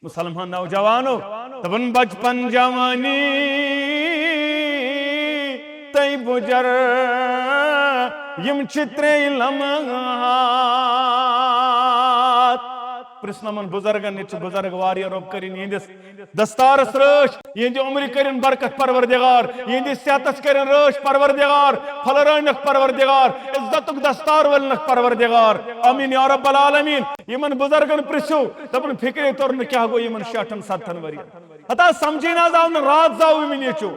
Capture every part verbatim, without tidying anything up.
مسلمان نوجوانو، دپان بچپن جوانی تہٕ بُجر، یِم چھِ ترٛے لمحات۔ پرٛژھ نہٕ یِمن بُزرگن، ییٚتہِ چھِ بُزرگ واریاہ، رۄب کٔرِن یِہنٛدِس دستارس رٲچھ، یِہنٛدِ عمرِ کٔرِن برکت پروردگار، یِہنٛدِ صحتس کٔرِن رٲچھ پروردگار، پھۄلرٲونکھ پروردگار، عزتُک دستار ولنکھ پروردگار۔ آمین یا رب العالمین۔ یِمن بُزرگن پرٛژھِو، دپُن فکرے توٚر نہٕ کیٛاہ گوٚو یِمن شیٹھن ستتھن ؤرین۔ ہتا سمجھے نہٕ حظ آو نہٕ، راتھ زاو یِم نیٚچو،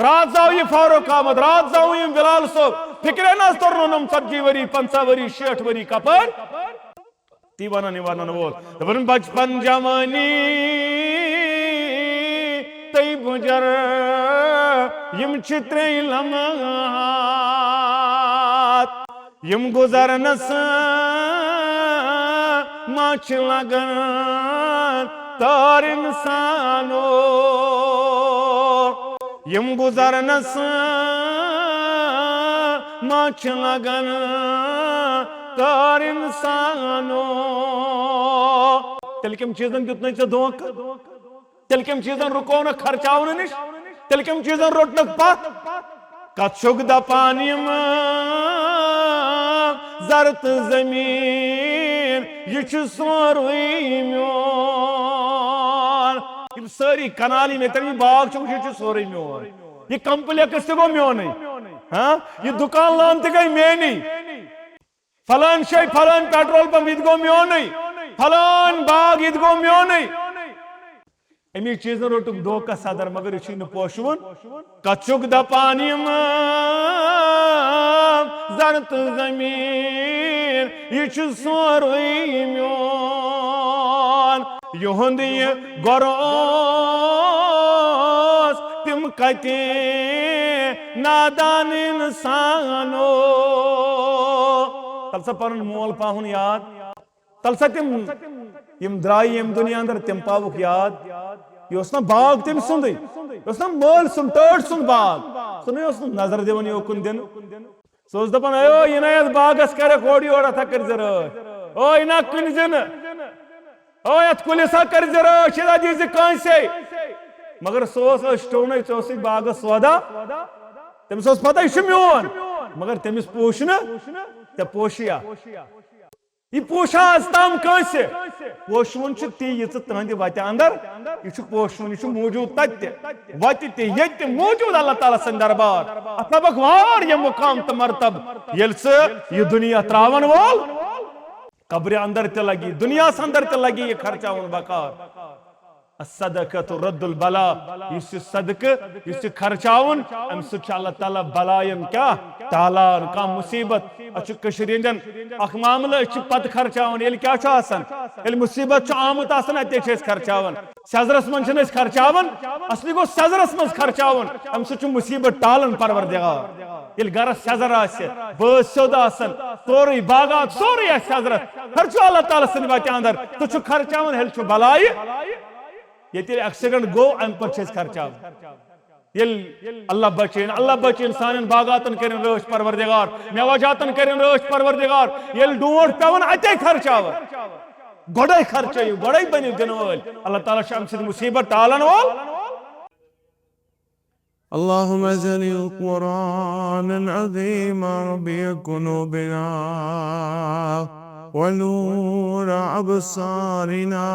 راتھ زاو یہِ فاروق احمد، راتھ زاو یِم بلال صٲب، فکرے نہٕ حظ توٚر نہٕ یِم ژتجی ؤری، پنٛژاہ ؤری، شیٹھ ؤری کپٲرۍ؟ تی ونان یہِ ونان وول۔ دپان بچپن جوانی تہٕ بُجر، یِم چھِ ترٛے لمحات۔ یِم گُزرنس ما چھِ لگان تار انسانو۔ یِم گُزرنس ما چھِ لگان تار انسانو۔ تیٚلہِ کَمہِ چیٖزن دیُت نَے ژےٚ دھوکہٕ؟ تیٚلہِ کَمہِ چیٖزن رُکو نہٕ خرچاونہٕ نِش؟ تیٚلہِ کَمہِ چیٖزن روٚٹنَکھ پتھ؟ کتھ چھُکھ دپان یِم زر تہٕ زمیٖن، یہِ چھُ سورُے میون۔ یِم سٲری کنال یِم ییٚتٮ۪ن یہِ باغ چھُ، یہِ چھُ سورُے میون۔ یہِ کمپلیکس تہِ گوٚو میونُے۔ ہاں، یہِ دُکان لٲن تہِ گٔے میٲنی۔ فلٲنۍ جاے، فلٲنۍ پیٹرول پمپ، یہِ تہِ گوٚو میونُے۔ فلٲنۍ باغ، یہِ تہِ گوٚو میونُے۔ اَمی چیٖزن روٚٹُکھ دھوکہ صدر، مگر یہِ چھُے نہٕ پوشوُن۔ کتھ چھُکھ دپان یِم زر تہٕ زمیٖن، یہِ چھُ سورُے میون۔ یِہُنٛد یہِ گۄر اوس تِم کتہِ نادان انسانو۔ تل سا پنُن مول پاوُن یاد۔ تل سا تِم، یِم درٛاے ییٚمہِ دُنیا اندر، تِم پاوُکھ یاد۔ یہِ اوس نہ باغ تٔمۍ سُنٛدُے، یہِ اوس نہ مٲلۍ سُنٛد، ٹٲٹھۍ سُنٛد باغ۔ سُہ نَے اوس نہٕ نظر دِوان یوکُن دِنہٕ۔ سُہ اوس دَپان، "او، یہِ نَے یَتھ باغس کَرٮ۪کھ اورٕ یورٕ، اَتھ ہا کٔرۍ زِ رٲچھ۔ او، یہِ نہ کُنہِ زِنہٕ۔ او، یَتھ کُلِس ہا کٔرۍ زِ رٲچھ، یہِ نہ دِی زِ کٲنٛسے۔" مگر سُہ اوس أچھ ٹوٚونَے، ژےٚ اوسُے باغس سودا۔ تٔمِس ٲس پَتہ، یہِ چھُ میون۔ مگر تٔمِس پوٗچھ نہٕ، ژےٚ پوشیا؟ یہِ پوشا از تام کٲنٛسہِ؟ پوشوُن چھُ تی، یہِ ژٕ تٕہنٛدِ وتہِ اندر، یہِ چھُ پوشوُن، یہِ چھُ موجود تتہِ تہِ، وتہِ تہِ، ییٚتہِ تہِ موجود اللہ تعالیٰ سٕنٛدِ دربار۔ اتھ لبکھ واریاہ مقام تہٕ مرتب، ییٚلہِ ژٕ یہِ دُنیا تراون وول، قبرِ اندر تہِ لگی، دُنیاہس اندر تہِ لگی یہِ خرچاوُن بکار۔ الصدقة رد البلاء، یُس یہِ صدقہٕ، یُس یہِ خرچاوُن، اَمہِ سۭتۍ چھُ اللہ تعالیٰ بلایَن کیٛاہ ٹالان، کانٛہہ مُصیٖبت۔ اَسہِ چھُ کٔشیٖرِ ہٕنٛدٮ۪ن اَکھ معاملہٕ، أسۍ چھِ پَتہٕ خرچاوان، ییٚلہِ کیٛاہ چھُ آسان، ییٚلہِ مُصیٖبت چھُ آمُت آسان، اَتے چھِ أسۍ خرچاوان۔ سیٚزرَس منٛز چھِنہٕ أسۍ خرچاوان، اَصلی گوٚو سیٚزرَس منٛز خرچاوُن، اَمہِ سۭتۍ چھُ مُصیٖبت ٹالان پروردگار۔ ییٚلہِ گَرَس سیٚزر آسہِ، بٲژ سیوٚد آسان، سورُے باغات، سورُے آسہِ سیٚزرَس، خرچو اللہ تعالیٰ سٕنٛدِ وَتہِ اَندَر، تہٕ چھُ خرچاوان، ہیٚلہِ چھُ بلایہِ۔ ییٚتہِ ییٚلہِ ایکسیڈنٹ گوٚو، اَمہِ پَتہٕ چھِ أسۍ خرچاوان۔ ییٚلہِ اللہ بچٲیِن، اللہ بچٲیِن، سانٮ۪ن باغاتن کٔرِن رٲچھ پروردگار، میوہ جاتن کٔرِن رٲچھ پروردگار، ییٚلہِ ڈونٛٹھ پٮ۪وان، اَتے خرچاوان۔ گۄڈَے خرچٲیِو، گۄڈَے بٔنِو دِنہٕ وٲلۍ۔ اللہ تعالیٰ چھُ اَمہِ سۭتۍ مُصیٖبت ٹالن وول۔ اللهم اجعل القرآن العظيم ربيع قلوبنا ونور أبصارنا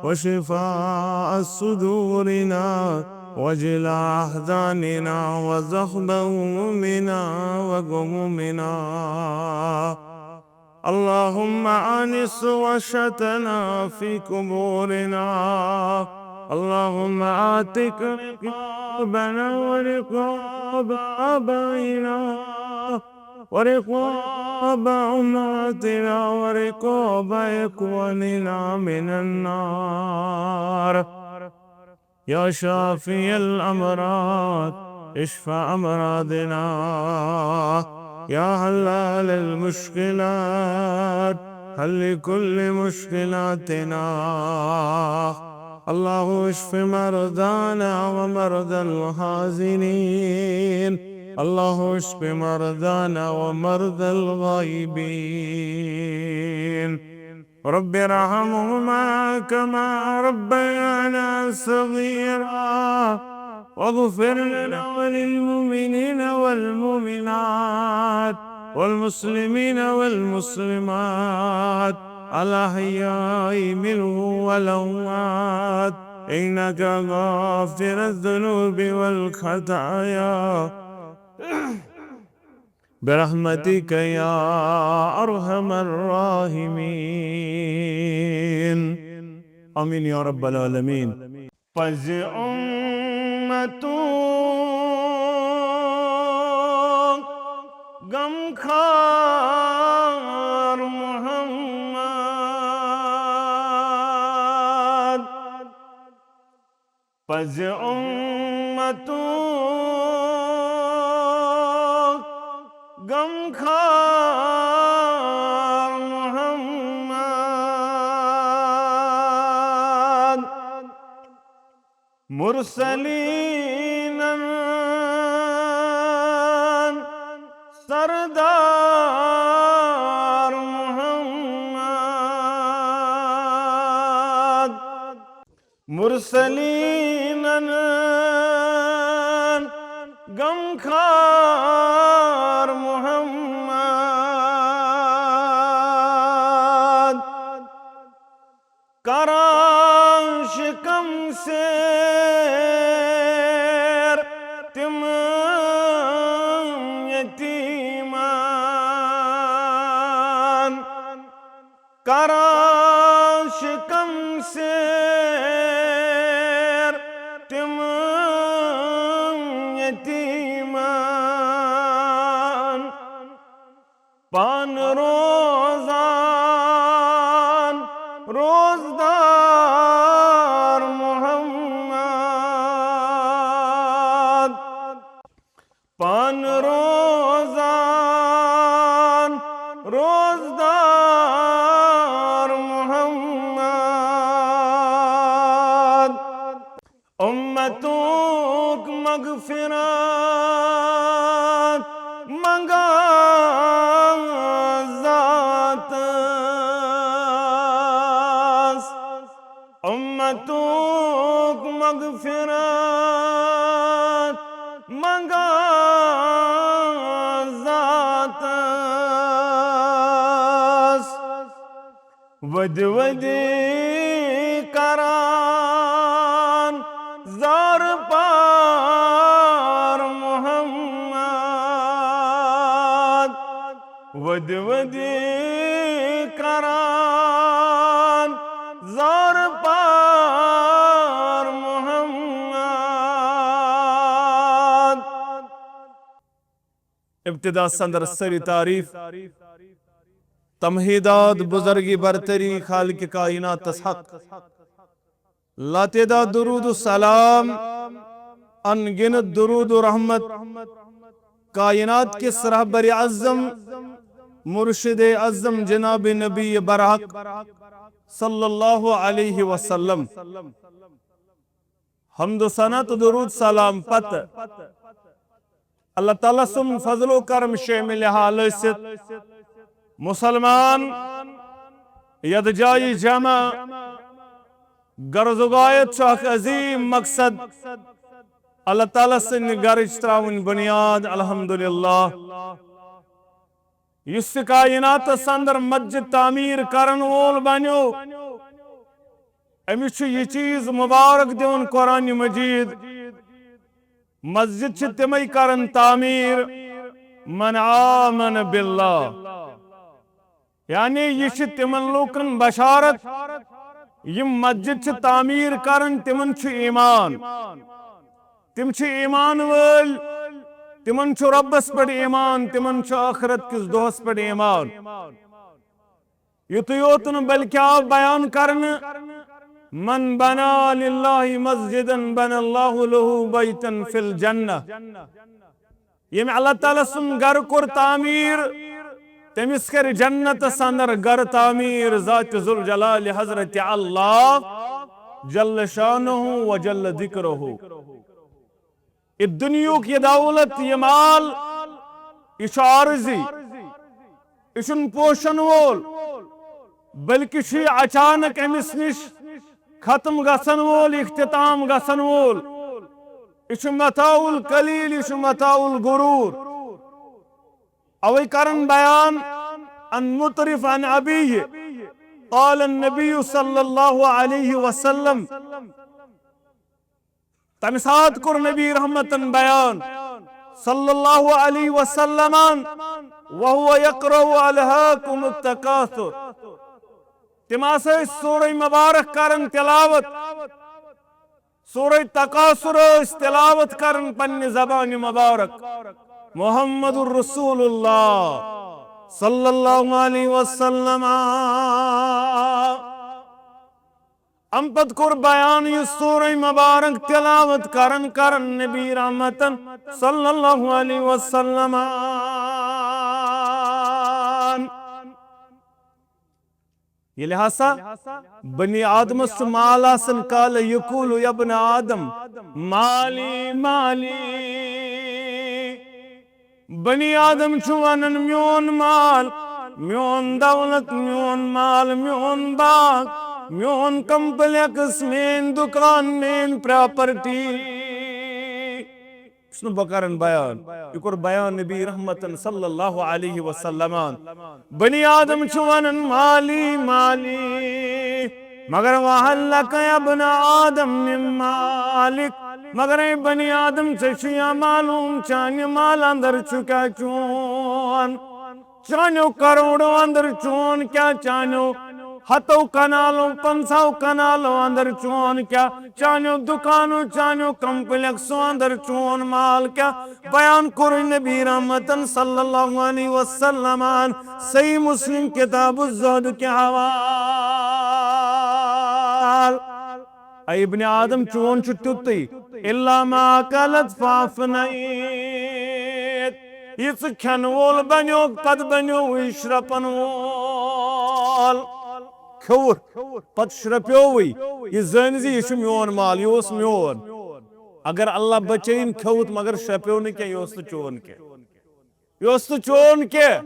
وشفاء صدورنا وجلاء أحزاننا وذهب همومنا وغمومنا. اللهم آنس وحشتنا في قبورنا. اللهم اعتق رقابنا ورقاب آبائنا ورقاب أمهاتنا ورقاب إخواننا من النار. يا شافي الأمراض، اشف أمراضنا. يا حلال المشكلات، حل كل مشكلاتنا. الله اشف مرضانا ومرضى الحاضرين. الله اشف مرضانا ومرضى الغائبين. رب ارحمهما كما ربيانا صغيرا، واغفر لنا وللمؤمنين والمؤمنات والمسلمين والمسلمات الأحياء منهم والأموات، إنك غافر الذنوب والخطايا، برحمتك يا أرحم الراحمين. آمين يا رب العالمين. پزِ اُمتُک غمخوار محمد، پزِ اُمتُک غمخوار محمد، مرسلینن سردار محمد، مرسلینن غمخوار محمد، کران شکم سیر تم یتیمان، کران شکم سیر تم یتیمان، پان روزان روزدار محمد، پان روزان روزدار محمد، اُمتُک مغفرت منگان ذاتس، اُمتُک مغفرت منگان ذاتس، ودِ ودِ کران زار پار محمد، ودِ ودِ کران زار پار محمد۔ ابتدا سندر سری تعریف، تمہیدات، بزرگی برتری، خالق کائناتس حق، لاتعداد درود و سلام، ان گنت درود و رحمت کائنات کس رہبر اعظم، مرشد اعظم جناب نبی برحق صلی اللہ علیہ وسلم۔ حمد و ثنا تہٕ درود سلام پتہٕ اللہ تعالیٰ سُنٛد فضل و کرم شٲمِل حال ٲسِتھ، مسلمان یتھ جایہِ جمع، غرض و غایت چھُ اکھ عظیم مقصد، اللہ تعالیٰ سٕنٛدِ گرٕچ ترٛاوٕنۍ بُنیاد۔ الحمدللہ، یُس تہِ کائناتس اندر مسجد تعمیر کرن وول بنیو، أمِس چھُ یہِ چیٖز مبارک دِوان قرآن مجید، مسجد چھِ تِمے کران تعمیر، من آمن باللہ، یعنی یہِ چھِ تِمن لوٗکن بشارت، یِم مسجد چھِ تعمیر کران، تِمن چھُ ایمان، تِم چھِ ایمان وٲلۍ، تِمن چھُ رۄبس پٮ۪ٹھ ایمان، تِمن چھُ ٲخرت کِس دۄہس پٮ۪ٹھ ایمان۔ یُتُے یوت نہٕ، بلکہِ آو بیان کرنہٕ، من بنا للہ مسجدا بنى اللہ لہ بیتا فی الجنہ، ییٚمۍ اللہ تعالیٰ سُنٛد گرٕ کوٚر تعمیٖر، تٔمِس کرِ جنتس اندر گرٕ تعمیٖر ذات ذوالجلال حضرت اللہ جل شانہ و جل ذکرہ۔ یہِ دُنیہُک یہِ دولت، یہِ مال، یہِ چھُ عارضی، یہِ چھُنہٕ پوشن وول، بلکہ چھُ یہِ اچانک أمِس نِش ختم گژھن وول، اختتام گژھن وول۔ یہِ چھُ متاع القلیل، یہِ چھُ متاع الغرور۔ اوے کرن بیان ان مطرف عن ابیہ، قال النبی صلی اللہ علیہ وسلم، تمہِ ساتہٕ کوٚر نبی رحمتن بیان صلی اللہ علیہ وسلمن، وهو يقرأ الهاكم التكاثر۔ تِم ہسا ٲسۍ سورہ مبارک کران تلاوت، سورہ تکاثر ٲسۍ تلاوت کران پننہِ زبانہِ مبارک۔ محمد رسول اللہ صلی اللہ علیہ وسلم۔ ام پتہٕ کوٚر بیان یہِ سورہ مبارک تلاوت کرن کرن نبی رحمتن صلی اللہ علیہ وسلم۔ ییٚلہِ ہسا بنی آدمس چھُ مال آسان، قال یقول یا ابن آدم مالی مالی، بنی آدم چھُ ونان میون مال، میون دولت، میون مال، میون باغ، میون کمپلیکس، میٲنۍ دُکان، میٲنۍ پراپرٹی۔ چھُس نہٕ بہٕ کران بیان، یہِ کوٚر بیان نبی رحمتن صلی اللہ علیہ وسلمن۔ بنی آدم چھُ ونان مالی مالی، مگر وہل لک یا ابن آدم من مالک، مگر اے بنی آدم، ژےٚ چھُ یا معلوم چانہِ مال اندر چھُ کیٛاہ چون؟ چانیو کروڑو اندر چون کیٛاہ؟ چانیو ہتو کنالو، پنژاہو کنالو اندر چون کیٛاہ؟ چانیو دکانو، چانیو کمپلیکسو اندر چون مال کیٛاہ؟ بیان کوٚر نبی رحمتن صلی اللہ علیہ وسلمن صحیح مسلم کتاب الزہد کے حوال۔ اے ابن آدم، چون چھُ تیُتُے، الا ما اکلت فافنیت، یہِ ژٕ کھٮ۪ن وول بنیوکھ، پتہٕ بنیووُے شرپن وول۔ کھیوٚوُتھ، پتہٕ شرپیووُے، یہِ زٲنۍ زِ یہِ چھُ میون مال، یہِ اوس میون۔ اگر اللہ بچٲیِن کھیوٚوُتھ مگر شرپیو نہٕ کینٛہہ، یہِ اوس نہٕ چون کینٛہہ۔ یہِ اوس نہٕ چون کینٛہہ۔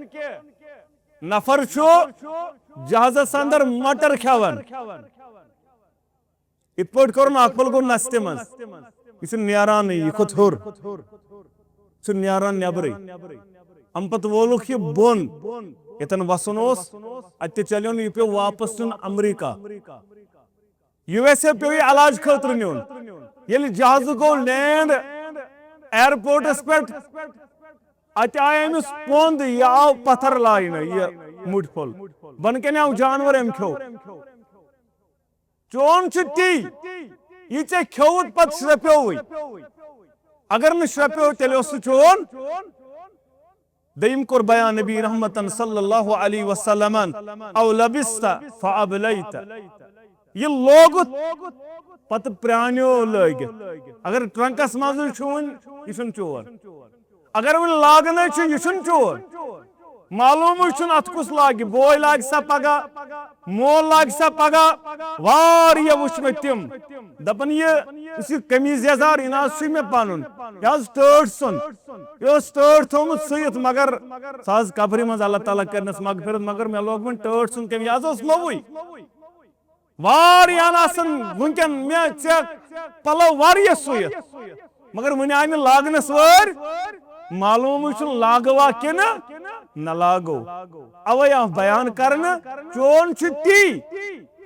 نفر چھُ جہازس اندر مٹر کھٮ۪وان۔ یِتھ پٲٹھۍ کوٚرُن اکھ پھوٚل گوٚو نستہِ منٛز۔ یہِ چھُ نیرانٕے، یہِ کھوٚت ہیوٚر۔ یہِ چھُ نیران نیبرٕے۔ اَمہِ پتہٕ وولُکھ یہِ بۄن۔ ییٚتٮ۪ن وَسُن اوس، اَتہِ تہِ چلیو نہٕ، یہِ پیوٚو واپس نیُن امریکہ۔ یو ایس اے پیوٚو یہِ علاج خٲطرٕ نیُن۔ ییٚلہِ جہازٕ گوٚو لینڈ ایئرپورٹس پٮ۪ٹھ، اَتہِ آے أمِس پوٚنٛد، یہِ آو پتھر لاینہٕ، یہِ مُٹھۍ پھوٚل۔ بۄنہٕ کَنہِ آو جانور، أمۍ کھیوٚو۔ چون چھُ تی، یہِ ژےٚ کھیوٚوُتھ پتہٕ شرپیووُے۔ اگر نہٕ شرپیو، تیٚلہِ اوس سُہ چون۔ دوٚیِم کوٚر بیان نبی رحمتن صلی اللہ علیہ وسلمن، "او لبست فابلیت"، یہِ لوگُتھ پتہٕ پرٛانیو لٲگِتھ۔ اگر ٹرنکس منٛزٕے چھُ وُنہِ، یہِ چھُنہٕ چون۔ اگر وۄنۍ لاگنے چھُ، یہِ چھُنہٕ چون۔ معلومٕے چھُنہٕ اتھ کُس لاگہِ، بوے لاگہِ سا پگاہ، مول لاگہِ سا پگاہ۔ واریاہ وٕچھ مےٚ تِم، دپان، یہِ، یُس یہِ قمیٖض یزار، یہِ نہ حظ چھُے مےٚ پنُن، یہِ حظ ٹٲٹھ سُنٛد۔ یہِ اوس ٹٲٹھ تھوٚومُت سُوِتھ، مگر سُہ حظ قبرِ منٛز اللہ تعالیٰ کرنس مغفرت، مگر مےٚ لوگ وۄنۍ ٹٲٹھ سُنٛد کٔمۍ، یہِ حظ اوس نوٚوُے۔ واریاہن آسن وٕنکیٚن مےٚ ژےٚ پلو واریاہ سُوِتھ، مگر وٕنہِ آے نہٕ لاگنس وٲرۍ۔ معلومٕے چھُنہٕ لاگوا کِنہٕ نہ لاگو۔ اوے آو بیان کرنہٕ، چون چھُ تی،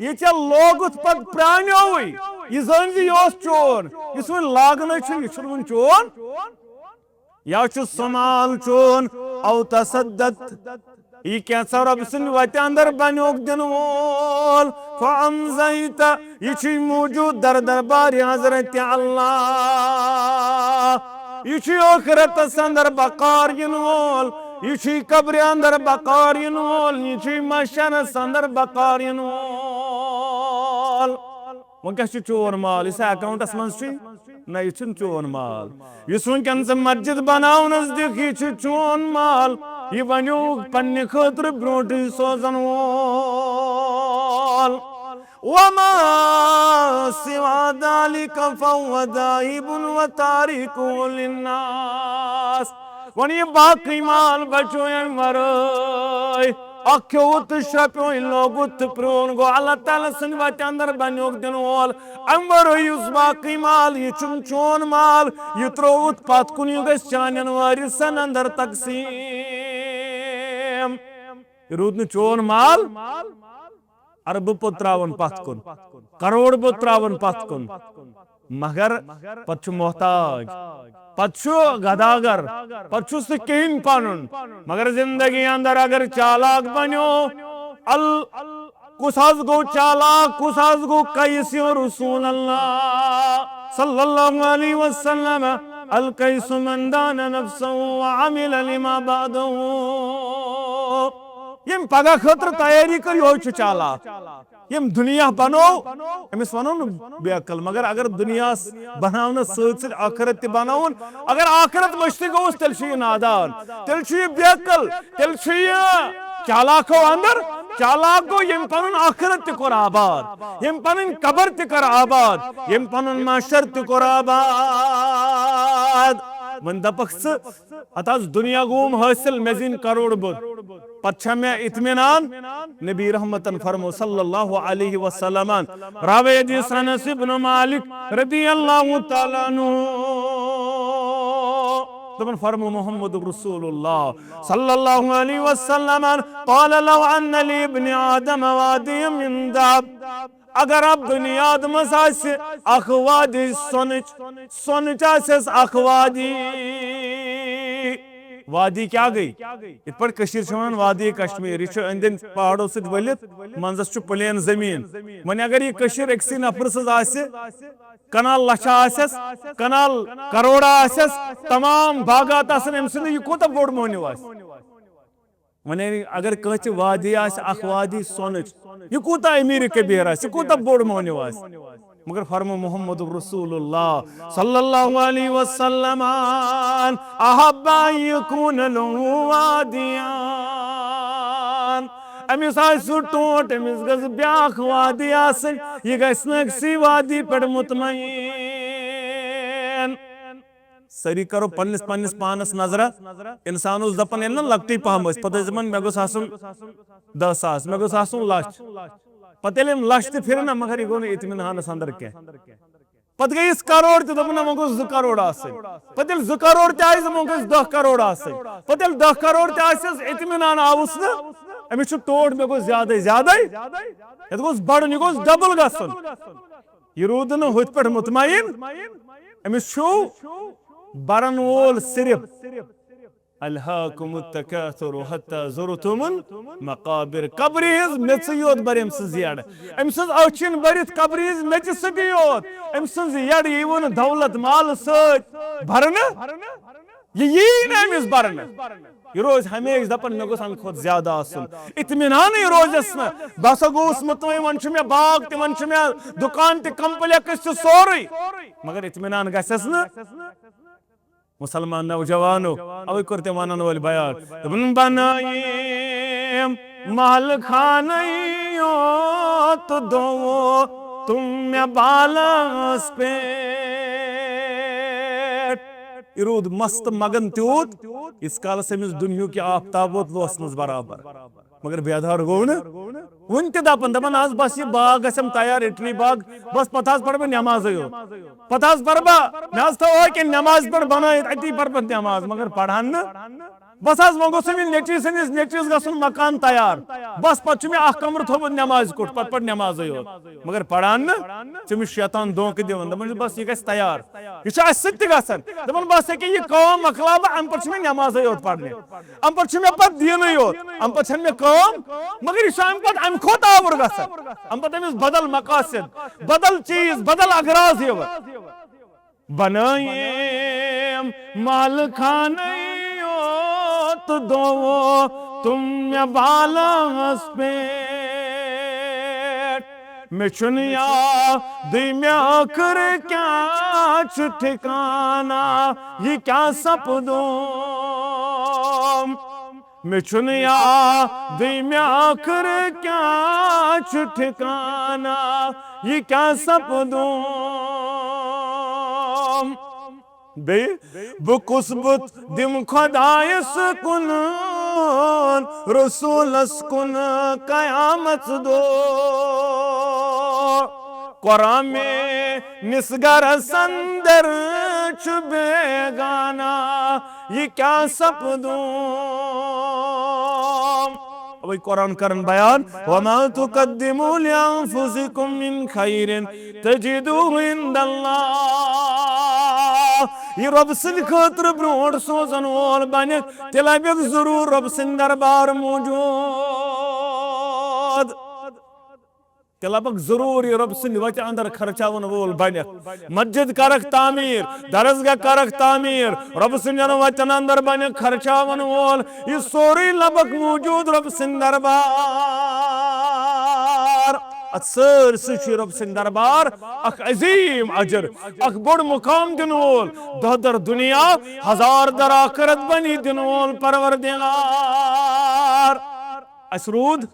یہِ ژےٚ لوگُتھ پتہٕ پرٛانیووُے، یہِ زٲنۍ زِ یہِ اوس چون، یُس وۄنۍ لاگنَے چھُ، یہِ چھُنہٕ وۄنۍ چون۔ یا چھُ سُہ مال چون، او تصدت، یہِ کینٛژھا رۄبہٕ سٕنٛدِ وتہِ اندر بنیوکھ دِنہٕ وول، فامضیت، یہِ چھُے موجود در دربارِ حضرت اللہ، یہِ چھُے ٲخرتس اندر بکار یِنہٕ وول، یہِ چھُے قبرِ اندر بکار یِنہٕ وول، یہِ چھُے محشرس اندر بکار یِنہٕ وول۔ وۄنۍ کیٛاہ چھُ چون مال؟ یُس اکاؤنٹس منٛز چھُے، نہ، یہِ چھُنہٕ چون مال۔ یُس وٕنکیٚن ژٕ مسجد بناونس دِکھ، یہِ چھُ چون مال۔ یہِ بنیووُکھ پننہِ خٲطرٕ برونٹھٕے سوزن وول۔ وما سوى ذلك فهو ذاهب وتاركه للناس۔ وۄنۍ یہِ باقٕے مال بچو امہِ ورٲے۔ اکھ کھیوٚوُتھ تہٕ شرٛپیوٚوُے لوگُتھ تہٕ پرٛون گوٚو۔ اللہ تعالیٰ سٕنٛدِ وتہِ اندر بنیوکھ دِنہٕ وول۔ امہِ ورٲے یُس باقٕے مال، یہِ چھُنہٕ چون مال، یہِ ترٛووُتھ پتھ کُن، یہِ گژھِ چانٮ۪ن وارثن اندر تقسیٖم۔ یہِ روٗد نہٕ چون مال، اربہٕ پوٚت ترٛاوُن پتھ کُن، کرور پوٚت ترٛاوُن پتھ کُن، مگر پتہٕ چھُ محتاج، پتہٕ چھُ گداگر، پتہٕ چھُس نہٕ کِہیٖنۍ پنُن۔ مگر زندگی اندر اگر چالاک بنیو، ال کُس حظ گوٚو چالاک، کُس حظ گوٚو قیس؟ رسول اللہ صلی اللہ علیہ وسلم، القیس من دان نفسه وعمل لما بعده۔ یم پگاہ خٲطرٕ تیٲری کٔر، یہوے چھُ چالاک۔ یم دنیا بنو، أمِس ونو نہٕ بے عقل، مگر اگر دنیاہس بناونس سۭتۍ سۭتۍ آخرت تہِ بناوُن، اگر آخرت مٔشتٕے گوٚوُس، تیٚلہِ چھُ یہِ نادان، تیٚلہِ چھُ یہِ بے عقل، تیٚلہِ چھُ یہِ چالاکو اندر۔ چالاک گوٚو، ییٚمۍ پنُن آخرت تہِ کوٚر آباد، ییٚمۍ پنٕنۍ قبر تہِ کٔر آباد، ییٚمۍ پنُن محشر تہِ کوٚر آباد۔ وۄنۍ دپکھ ژٕ، اتھ آس دنیا گوم حٲصِل، مےٚ زیٖنۍ کرور بٔد۔ پتہٕ چھا مےٚ اطمینان؟ نبی رحمتن فرمو صلی اللہ علیہ وسلمن، راوی حدیث انس ابن مالک رضی اللہ تعالیٰ عنہ، دپان فرمو محمد رسول اللہ صلی اللہ علیہ وسلمن، قال لو ان لابن آدم وادیا من ذهب۔ اگر ابن آدمس آسہِ اکھ وادی سۄنٕچ، سۄنٕچ آسٮ۪س اکھ وادی۔ وادی کیٛاہ گٔے؟ یِتھ پٲٹھۍ کٔشیٖر چھِ وَنان وادی کشمیر، یہِ چھُ أنٛدۍ أنٛدۍ پہاڑو سۭتۍ ؤلِتھ، منٛزس چھُ پلین زٔمیٖن۔ وۄنۍ اگر یہِ کٔشیٖر أکسٕے نفرٕ سٕنٛز آسہِ، کنال لچھا آسٮ۪س، کنال کروڑا آسٮ۪س، تمام باغات آسن أمۍ سٕنٛدِ، یہِ کوٗتاہ بوٚڑ مۄہنیو آسہِ؟ وۄنۍ اگر کٲنٛسہِ وادی آسہِ، اکھ وادی سۄنٕچ، یہِ کوٗتاہ امیر کبیر آسہِ، یہِ کوٗتاہ بوٚڑ مۄہنیو آسہِ؟ مگر فرمو محمد رسول اللہ صلی اللہ علیہ وسلم، احب ان یکون له وادیان۔ أمِس آسہِ سُہ ٹوٹھ، أمِس گٔژھ بیٛاکھ وادی آسٕنۍ، یہِ گژھِ نہٕ أکسٕے وادی پٮ۪ٹھ مطمئن۔ سٲری کرو پننِس پننِس پانس نظرہ۔ انسان اوس دپان، ییٚلہِ نہ لۄکٹُے پہم ٲسۍ، پتہٕ ٲسۍ دپان، مےٚ گوٚژھ آسُن دَہ ساس، مےٚ گوٚژھ آسُن لچھ۔ پتہٕ ییٚلہِ أمۍ لچھ تہِ پھِرِ نہ، مگر یہِ گوٚو نہٕ اطمینانس اندر کینٛہہ۔ پتہٕ گٔیَس کرور تہِ، دوٚپُن، نہ، وۄنۍ گوٚژھ زٕ کرور آسٕنۍ۔ پتہٕ ییٚلہِ زٕ کرور تہِ آیہِ، دوٚپُن، وۄنۍ گٔژھ دَہ کرور آسٕنۍ۔ پتہٕ ییٚلہِ دَہ کرور تہِ آسٮ۪س، اطمینان آوُس نہٕ، أمِس چھُ ٹوٹھ، مےٚ گوٚژھ زیادَے زیادَے، یَتھ گوٚژھ بڑُن، یہِ گوٚژھ ڈبل گژھُن۔ یہِ روٗد نہٕ ہُتھ پٮ۪ٹھ مطمئن۔ أمِس چھُ برن وول صرف الہاکم التکاثر حتی زرتم المقابر۔ قبرِ ہٕنٛز میٚژٕے یوت بَرِ أمۍ سٕنٛز یَڈ۔ أمۍ سٕنٛز أچھ یِن بٔرِتھ قبرِ ہٕنٛز میٚژِ سۭتی یوت۔ أمۍ سٕنٛز یَڈ یی وۄنۍ دولت مال سۭتۍ بَرنہٕ۔ یہِ یی نہٕ أمِس بَرنہٕ۔ یہِ روزِ ہمیشہِ دَپان، مےٚ گوٚژھ اَمہِ کھۄتہٕ زیادٕ آسُن۔ اطمینانٕے روزٮ۪س نہٕ۔ بہٕ ہسا گوٚوُس مطمئن، وۄنۍ چھُ مےٚ باغ تہِ، وۄنۍ چھُ مےٚ دُکان تہِ، کمپلیکس تہِ، سورُے۔ مگر اطمینان گژھٮ۪س نہٕ۔ مسلمان نوجوانو، اوے کوٚر تٔمۍ ونن وٲلۍ بیان۔ دوٚپُن، بنٲیِم محل خانٕے یوت دوو تِم مےٚ بالس پٮ۪ٹھ۔ یہِ روٗد مست مگن تیوٗت، ییٖتِس کالس أمِس دُنیہُک یہِ آفتاب ووت لوسنس برابر۔ مگر بیدار گوٚو نہٕ۔ وُنہِ تہِ دپان، دپان، از بس یہِ باغ گژھٮ۪م تیار، اٹلی باغ، بس پتہٕ حظ پرٕ بہٕ نٮ۪مازٕے یوت۔ پتہٕ حظ پرٕ بہٕ، مےٚ حظ تھٲو أکہِ نٮ۪مازِ پٮ۪ٹھ بنٲیِتھ، أتی پرٕ پتہٕ نٮ۪ماز، مگر پرہن نہٕ۔ بس حظ وۄنۍ گوٚژھ أمِس نیٚچوِس، أمِس نیٚچوِس گژھُن مکان تیار۔ بس پتہٕ چھُ مےٚ اکھ کمرٕ تھوٚومُت نٮ۪مازِ کُٹھ، پتہٕ پرٕ نٮ۪مازٕے یوت۔ مگر پران نہٕ، ژےٚ چھُ شیطان دھونٛکہٕ دِوان، دپان چھُ، بس یہِ گژھِ تیار۔ یہِ چھُ اسہِ سۭتۍ تہِ گژھان۔ دپان، بس ییٚکیٛاہ یہِ کٲم مۄکلاو بہٕ، امہِ پتہٕ چھِ مےٚ نٮ۪مازٕے یوت پرنہِ۔ امہِ پتہٕ چھُ مےٚ پتہٕ دیٖنٕے یوت۔ امہِ پتہٕ چھَنہٕ مےٚ کٲم، مگر یہِ چھُ امہِ پتہٕ امہِ کھۄتہٕ آوُر گژھان۔ امہِ پتہٕ أمِس بدل مقاصد، بدل چیٖز، بدل اغراض یِوان۔ بنٲیِم مال خانٕے یوت دوو تِم مےٚ بالس پٮ۪ٹھ۔ مےٚ چھُنہٕ یادٕے مےٚ ٲخٕر کیٛاہ چھُ ٹھِکانہ، یہِ کیٛاہ سپدوم۔ مےٚ چھُنہٕ یادٕے مےٚ ٲخٕر کیٛاہ چھُ ٹھِکانہ، یہِ کیٛاہ سپدوم۔ بیٚیہِ بہٕ کُس بُتھ دِمہٕ خۄدایس کُن؟ رسولس کن قیامت دو۔ قرآن میں نس گرس اندر چھ بیگانہ، یہ کیا سپدوں؟ اوے قرآن کرن بیان، وما تقدموا لانفسکم من خیر تجدوہ عند اللہ۔ یہ رب سند خاطر برونٹ سوزن وول بنک، تیل لبک ضرور رب سند دربار موجود۔ تیل لبک ضرور یہ رب سند وتہ اندر خرچاون وول بنک۔ مسجد کرک تعمیر، درسگاہ کرک تعمیر، رب سندن وتن اندر بنک خرچاون وول، یہ سورے لبک موجود رب سند دربار۔ ات سٲرسٕے چھُ رب سند دربار اکھ عظیم اجر، اکھ بوٚڑ مقام دن وول، دہ در دنیا، ہزار در آخرت بنی دن وول پروردگار۔ اس رود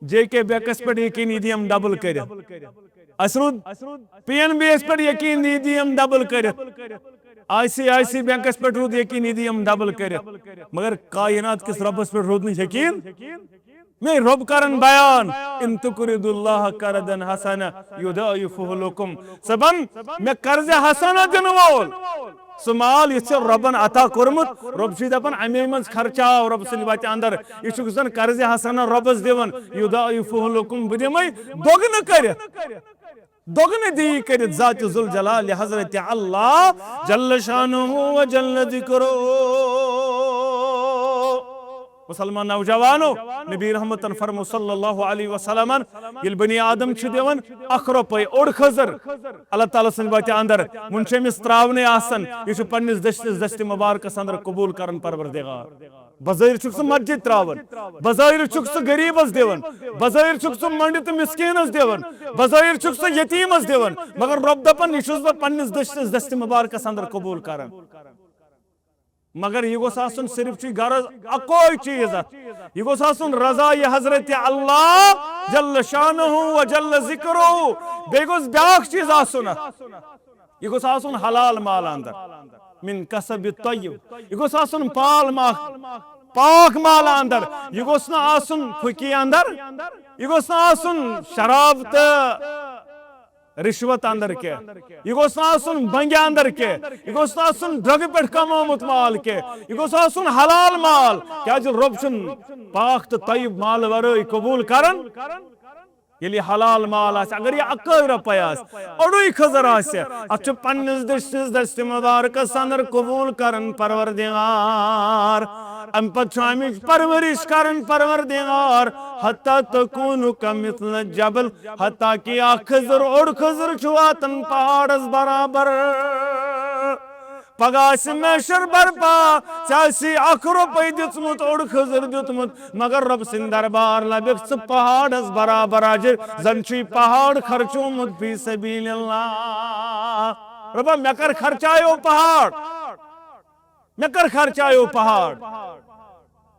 جے کے بینکس پہ یقین، یہ دیم ڈبل کرتھ۔ اس رود پی این بی یس پہ یقین، یہ دیم ڈبل کرتھ۔ I C I C banks پہ رود یقین، یہ دیم ڈبل کرتھ۔ مگر کائنات کس ربس پہ رود نہ یقین۔ مے رب کرن بیان، ان تقرضوا اللہ قرضا حسنا یضاعفہ لکم۔ سبن، مے قرض حسنہ دن وول۔ سہ مال یُس ژےٚ رۄبن عطا کوٚرمُت، رۄب چھُے دپان، اَمے منٛز خرچاو رۄب سٕنٛدِ وتہِ اندر۔ یہِ چھُکھ زن قرض حسنہ رۄبس دِوان، یضاعفہ لکم، بہٕ دِمے دۄگنہٕ کٔرِتھ۔ دۄگنہٕ دِیی کٔرِتھ ذات ذوالجلال حضرت اللہ جل شانہ و جل ذکرہ۔ مسلمان نوجوانو، نبی رحمتن فرمو صلی اللہ علیہ وسلمن، ییٚلہِ بنی آدم چھُ دِوان اکھ رۄپے اوٚڑ خٔزٕر اللہ تعالیٰ سٕنٛدِ وتہِ اندر، وُنہِ چھُ أمِس تراونے آسان، یہِ چھُ پننِس دٔچھنِس دستِ مبارکس اندر قبول کران پروردگار۔ بظاہر چھُکھ ژٕ مسجد تراوان، بظاہر چھُکھ ژٕ غریبس دِوان، بظاہر چھُکھ ژٕ منڈِ تہٕ مسکینس دِوان، بظاہر چھُکھ ژٕ یتیمس دِوان، مگر رۄب دپان، یہِ چھُس بہٕ پننِس دٔچھنِس دستِ مبارکس اندر قبول کران۔ مگر یہِ گوٚژھ آسُن صرف چھُے غرض اکوے چیز اتھ، یہِ گوٚژھ آسُن رضا یہِ حضرت اللہ جل شانہ و جل ذکرہ، بیٚیہِ گوٚژھ بیاکھ چیز آسُن اتھ، یہِ گوٚژھ آسُن حلال مال اندر، من کسب طیب، یہِ گوٚژھ آسُن پال مال، پاک مال اندر، یہِ گوٚژھ نہٕ آسُن پھُکی اندر، یہِ گوٚژھ نہٕ آسُن شراب تہٕ رشوت اندر کینٛہہ، یہِ گوٚژھ نہٕ آسُن بنگہِ اندر کینٛہہ، یہِ گوٚژھ نہٕ آسُن ڈرگہٕ پٮ۪ٹھ کمومُت مال کینٛہہ، یہِ گوٚژھ آسُن حلال مال، کیازِ رۄب چھُنہٕ پاک تہٕ طیب مال ورٲے قبول کران۔ ییٚلہِ یہِ حلال مال آسہِ، اگر یہِ اکٲے رۄپے آسہِ، اوٚڑُے خٔزٕر آسہِ، اتھ چھُ پننِس دٔچھنِس دستِ مبارکس اندر قبول کران پروردگار۔ امہِ پتہٕ چھُ امِچ پرورش کران پروردگار، حتی تکون کمثل جبل، حتیٰ کہ اکھ خٔزٕر، اوٚڑ خٔزٕر چھُ واتان پہاڑس برابر۔ پگاہ آسہِ محشر برپا، ژےٚ آسی اکھ رۄپے دیُتمُت، اوٚڑ خٔزٕر دیُتمُت، مگر رۄب سٕنٛدِ دربار لبکھ ژٕ پہاڑس برابر اجر، زن چھُے پہاڑ خرچومُت فی سبیل اللہ۔ رۄبا، مےٚ کر خرچایو پہاڑ، مےٚ کر خرچایو پہاڑ۔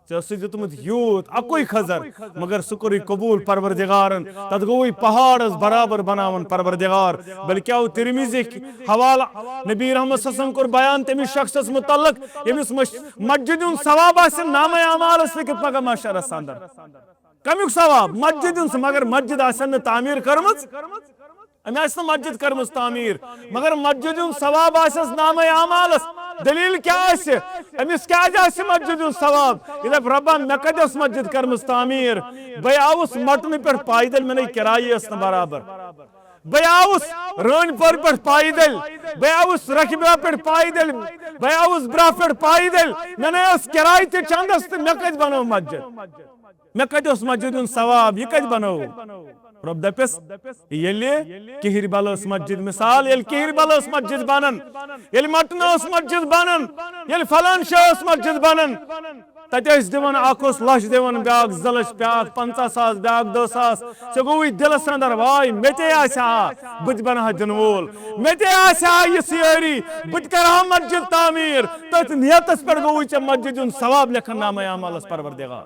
ژےٚ اوسُے دیُتمُت یوٗت اکُے خٔزٕر، مگر سُہ کوٚرُے قبوٗل پروردگارن، تتھ گوٚوُے پہاڑس برابر بناوُن پروردگار۔ بلکہ آو ترمذی حوالہٕ نبی رحمت صلی اللہ علیہ وسلم کوٚر بیان تٔمِس شخصس متعلق، ییٚمِس مس-، مسجد ہُنٛد ثواب آسہِ نامہ اعمالس لیکھِتھ پگاہ محشرس اندر۔ کمیُک ثواب؟ مسجد ہُنٛد، مگر مسجد آسن نہٕ تعمیٖر کٔرمٕژ۔ أمۍ آسہِ نہٕ مسجد کٔرمٕژ تعمیٖر، مگر مسجد ہُنٛد ثواب آسٮ۪س نامہ اعمالس۔ دلیل کیٛاہ آسہِ؟ أمِس کیٛازِ آسہِ مسجد ہُنٛد ثواب؟ یہِ دپہِ، "رۄبا، مےٚ کتہِ ٲس مسجد کٔرمٕژ تعمیٖر؟ بہٕ آوُس مٹنہٕ پٮ۪ٹھ پایدٔلۍ، مےٚ نے کرایہِ ٲس نہٕ برابر۔ بہٕ آوُس رٲنۍ پورِ پٮ۪ٹھ پایدٔلۍ، بہٕ آوُس رکھِ برا پٮ۪ٹھ پایدٔلۍ، بہٕ آوُس برا پٮ۪ٹھ پایدٔلۍ، مےٚ نے ٲس کرایہِ تہِ چندس تہٕ مےٚ کتہِ بنٲو مسجد؟" مےٚ کتہِ اوس مسجد ہُنٛد ثواب، یہِ کتہِ بنوو؟ رۄب دپٮ۪س، ییٚلہِ کِہِرۍ بل ٲس مسجد، مثال، ییٚلہِ کِہِرۍ بل ٲس مسجد بنان، ییٚلہِ مٹنہٕ ٲس مسجد بنان، ییٚلہِ فلان جایہِ ٲس مسجد بنان، تتہِ ٲسۍ دِوان، اکھ اوس لچھ دِوان، بیاکھ زٕ لچھ، بیاکھ پنژاہ ساس، بیاکھ دہ ساس۔ ژےٚ گوٚوُے دِلس اندر، واے، مےٚ تہِ آسہِ ہا، بہٕ تہِ بنہٕ ہا دِنہٕ وول، مےٚ تہِ آسہِ ہا یِژھ یٲری، بہٕ تہِ کرٕ ہا مسجد تعمیٖر۔ تٔتھۍ نیتس پٮ۪ٹھ گوٚوُے ژےٚ مسجد ہُنٛد ثواب لیکھن نامہ اعمالس پروردگار۔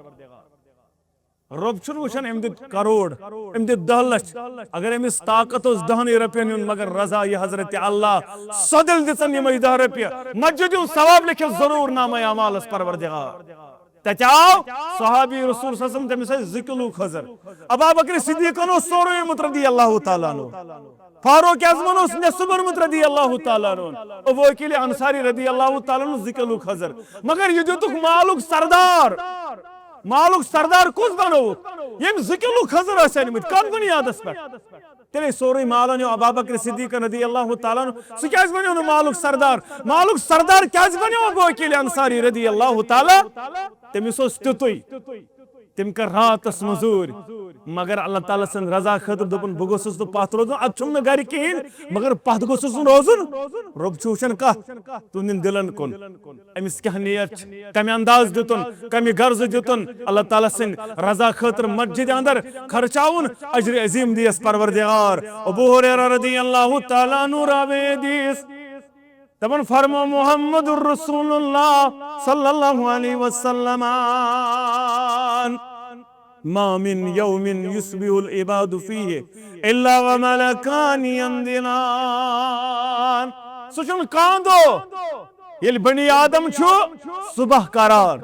رۄب چھُنہٕ وٕچھان أمۍ دیُت کروڑ، أمۍ دیُت دَہ لَچھ۔ اگر أمِس طاقت اوس دَہنٕے رۄپیَن ہُنٛد، مگر رضا یہِ حضرت اللہ، سۄ دِل دِژَن یِمَے دَہ رۄپیہِ۔ مسجد ہُنٛد ثواب لیکھِتھ ضروٗر نامہ اعمالَس پروردگار۔ تتہِ آو صحابی رسول صلی اللہ علیہ وسلم، تٔمِس ٲسۍ زٕ کِلوٗ کھٔزٕر۔ ابا بکر صدیقن اوس سورُے اوٚنمُت رضی اللہ تعالیٰ عنہ۔ فاروق اعظمن اوس نٮ۪صٕب اوٚنمُت رضی اللہ تعالیٰ عنہ۔ ابو عقیل انصاری رضی اللہ تعالیٰ عنہ زٕ کِلوٗ کھٔزٕر۔ مگر یہِ دیُتُکھ مالُک سردار۔ مالُک سردار کُس بنووُکھ؟ ییٚمۍ زٕ کِلوٗ کھٔزٕر ٲسۍ أنمٕتۍ۔ کتھ بُنیادس پٮ۪ٹھ؟ تیٚلے سورُے مال انیو ابا بکر صدیق رضی اللہ تعالیٰ عنہ۔ سُہ کیازِ بنیو نہٕ مالُک سردار؟ مالُک سردار کیازِ بنیو ابو عقیل انصاری رضی اللہ تعالیٰ؟ تٔمِس اوس تیُتُے۔ تٔمۍ کٔر راتس مٔزوٗرۍ، مگر اللہ تعالیٰ سٕنٛدِ رضا خٲطرٕ دوٚپُن، بہٕ گوٚژھُس نہٕ پتھ روزُن، اتھ چھُم نہٕ گرِ کِہیٖنۍ، مگر پتھ گوٚژھُس نہٕ روزُن۔ رۄب چھُ وٕچھان کتھ تُہنٛدٮ۪ن دِلن کُن۔ أمِس کیٛاہ نیت چھِ، کمہِ انداز دیُتُن، کمہِ غرضہٕ دیُتُن۔ اللہ تعالیٰ سٕنٛدِ رضا خٲطرٕ مسجدِ اندر خرچاوُن اجر عظیم دیس پروردگار۔ ابو ہریرہ رضی اللہ تعالیٰ عنہ راوی حدیث۔ دپان فرمو محمد رسول اللہ صلی اللہ علیہ وسلم، ما من یوم یصبح العباد فیہ الا وملکان ینزلان۔ سُہ چھُنہٕ کانٛہہ دۄہ ییٚلہِ بنی آدم چھُ صبح کران،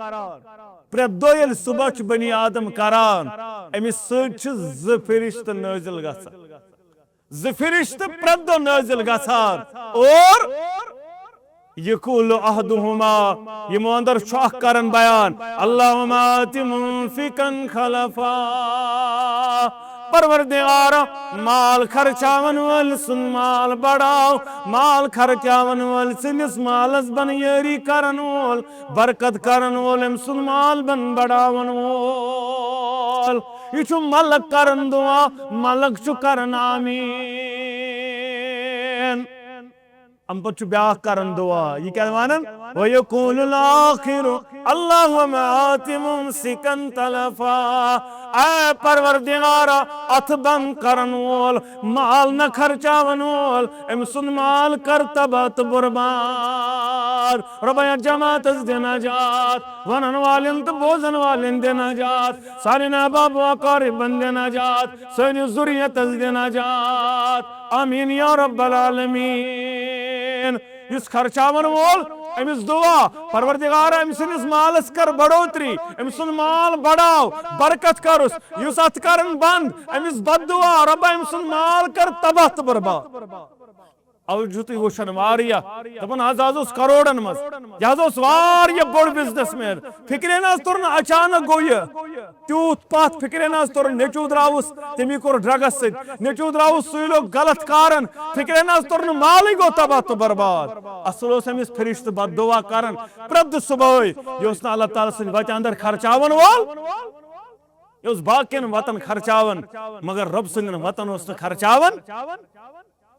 پرٛٮ۪تھ دۄہ ییٚلہِ صبح چھُ بنی آدم کران، أمِس سۭتۍ چھِ زٕ فرشتہٕ نٲزِل گژھان۔ زٕ فرشتہٕ پرٛٮ۪تھ دۄہ نٲزِل گژھان۔ اور یقول احدہما، یِمو اندر چھُ اکھ کران بیان، اللہم آت منفقا خلفا۔ پروردگارا، مال خرچاون وٲلۍ سُنٛد مال بڑاو، مال خرچاون وٲلۍ سٕنٛدِس مالس بن یٲری کرن وول، برکت کرن وول، أمۍ سُنٛد مال بن بڑاون وول۔ یہِ چھُ ملک کران دعا، ملک چھُ کران آمین۔ امہِ پتہٕ چھُ بیٛاکھ کران دعا، یہِ کیٛاہ ونان؟ وَيَقُولُ الْآخِرُ اللَّهُمَّ آتِ مُمْسِكًا تَلَفًا۔ اے پروردگارا، اتھٕ بند کرن وول، مال نہ خرچاون وول، أمۍ سُنٛد مال کر تباہ تہٕ برباد۔ رۄبا، یتھ جماعتس دِ نجات، ونن والٮ۪ن تہٕ بوزن والٮ۪ن دِ نجات، سانٮ۪ن احباب و اقاربن دِ نجات، سٲنِس ذُریتس دِ نجات۔ آمین یا رب العالمین۔ یُس خرچاون وول، أمِس دعا، پروردگارا، أمۍ سٕنٛدِس مالس کر بڑوتری، أمۍ سُنٛد مال بڑاو، برکت کرُس۔ یُس اتھ کرن بند، أمِس بد دعا، رۄبا، أمۍ سُنٛد مال کر تباہ تہٕ برباد۔ اوٕ چھُو تُہۍ وٕچھان واریاہ، دپان حظ، از اوس کرورن منٛز، یہِ حظ اوس واریاہ بوٚڑ بزنس مین۔ فکرے نہ حظ توٚر نہٕ اچانک گوٚو یہِ تیوٗت پتھ، فکرے نہ حظ توٚر، نیٚچوٗ درٛاوُس، تٔمی کوٚر ڈرگس سۭتۍ، نیٚچوٗ درٛاوُس، سُے لوٚگ غلط کارن، فکرے نہ حظ توٚر نہٕ، مالٕے گوٚو تباہ تہٕ برباد۔ اصل اوس أمِس فرشتہٕ بد دعا کران پرٛٮ۪تھ دۄہ صبحٲے، یہِ اوس نہٕ اللہ تعالیٰ سٕنٛدِ وتہِ اندر خرچاون وول، یہِ اوس باقین وتن خرچاون، مگر رۄب سٕنٛدٮ۪ن وتن اوس نہٕ خرچاون۔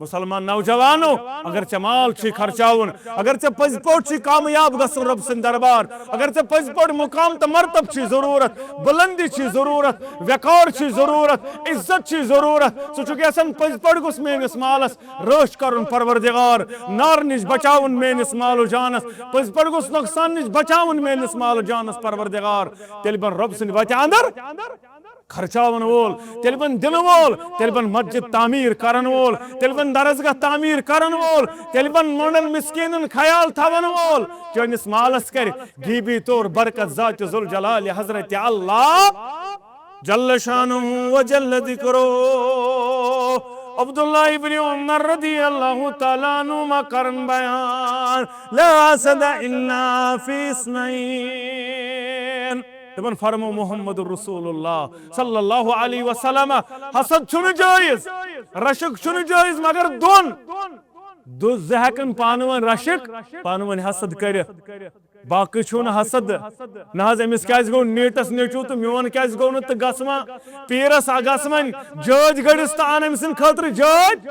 مسلمان نوجوانو، اگر ژےٚ مال چھی خرچاوُن، اگر ژےٚ پٔزۍ پٲٹھۍ چھی کامیاب گژھُن رۄب سٕنٛدِ دربار، اگر ژےٚ پٔزۍ پٲٹھۍ مقام تہٕ مرتب چھی ضروٗرت، بلندی چھی ضروٗرت، وقار چھی ضروٗرت، عزت چھی ضروٗرت، ژٕ چھُکھ یژھان پٔزۍ پٲٹھۍ گوٚژھ میٲنِس مالس رٲچھ کرُن پروردگار، نار نِش بچاوُن میٲنِس مال و جانس، پٔزۍ پٲٹھۍ گوٚژھ نۄقصان نِش بچاوُن میٲنِس مال و جانس پروردگار، تیٚلہِ بن رۄب سٕنٛدِ وتہِ اندر خرچاون وول، تیٚلہِ بن دِنہٕ وول، تیٚلہِ بن مسجد تعمیٖر کرن وول، تیٚلہِ بن درسگاہ تعمیٖر کرن وول، تیٚلہِ بن مۄنڈن مسکیٖنن خیال تھاون وول۔ چٲنِس مالس کرِ غیبی طور برکت ذات ذوالجلال حضرت اللہ جل شانہ و جل ذکرہ۔ عبداللہ ابن عمر رضی اللہ تعالیٰ عنہما کرن بیان، لا حسد الا فی اثنین۔ دپان فرمو محمد رسول اللہ صلی اللہ علیہ وسلم، حسد چھُنہٕ جٲیز، رشک چھُنہٕ جٲیز مگر دۄن۔ دو زٕ ہٮ۪کن پانہٕ ؤنۍ رشک، پانہٕ ؤنۍ حسد کٔرِتھ۔ باقٕے چھُنہٕ حسد۔ نہ حظ، أمِس کیازِ گوٚو نیٖٹس نیٚچوٗ تہٕ میون کیازِ گوٚو نہٕ تہٕ گژھٕ ما پیٖرس، آ، گژھٕ وۄنۍ جٲج گٔڑِس تہٕ اَن أمۍ سٕنٛدِ خٲطرٕ جٲج۔